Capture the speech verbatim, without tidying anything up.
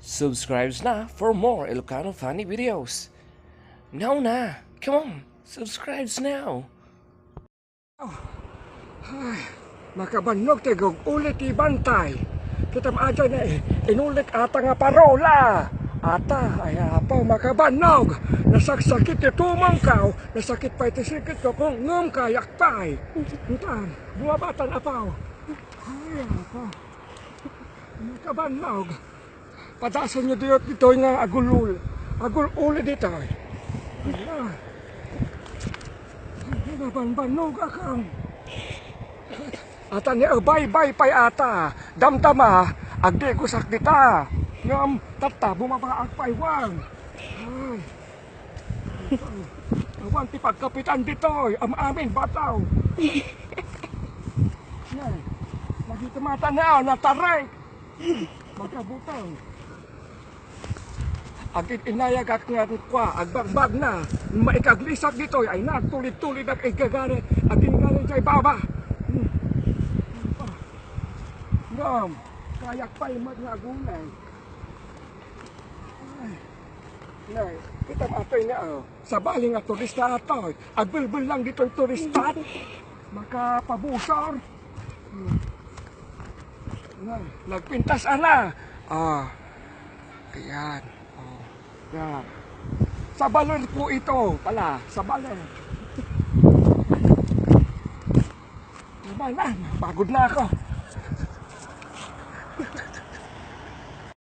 Subscribes na for more Ilocano funny videos. Now na! Come on! Subscribes now! Ay, makabannog ti gug-uli ti bantay. Kitam, aday na, eh, inulik ata nga parola. Ata, ay, apo, makabannog. Nasaksakit ti tumangkaw, nasakit pay ti sikit ko, kung ngem kayak pay. Intan, bumabatan, apo. Ay, apo. Makabannog. Padasenyo ditoy nga agul-uli. Agul-uli ditoy. Ala. Nabanbannog akam. Ata ni, eh, baybay pay ata. Damdama, agdigusak dita. Ngem, tatta, bumabaak pay wan. Ay. Awan ti pagkapitan ditoy, am-amin, bataw. Yan. Nagita mata na, natarik. Magkabutang. Agin-inayagak nga kua, agbagbag na. Maikaglisak ditoy, ay nagtulid-tulid ag igagari, agingari jay baba. Hmm. Ngam, kayak pay mat nga agulay. Ay. Nay, kita matoy nga, oh. Sabali nga turista atoy. Agbelbel lang ditoy turista. Makapabusor. Hmm. Nay, nagpintas ana. Ah. Ayan. Oh. Yan. Sa baler po ito pala. Sa baler. Naman na. Pagod na ako.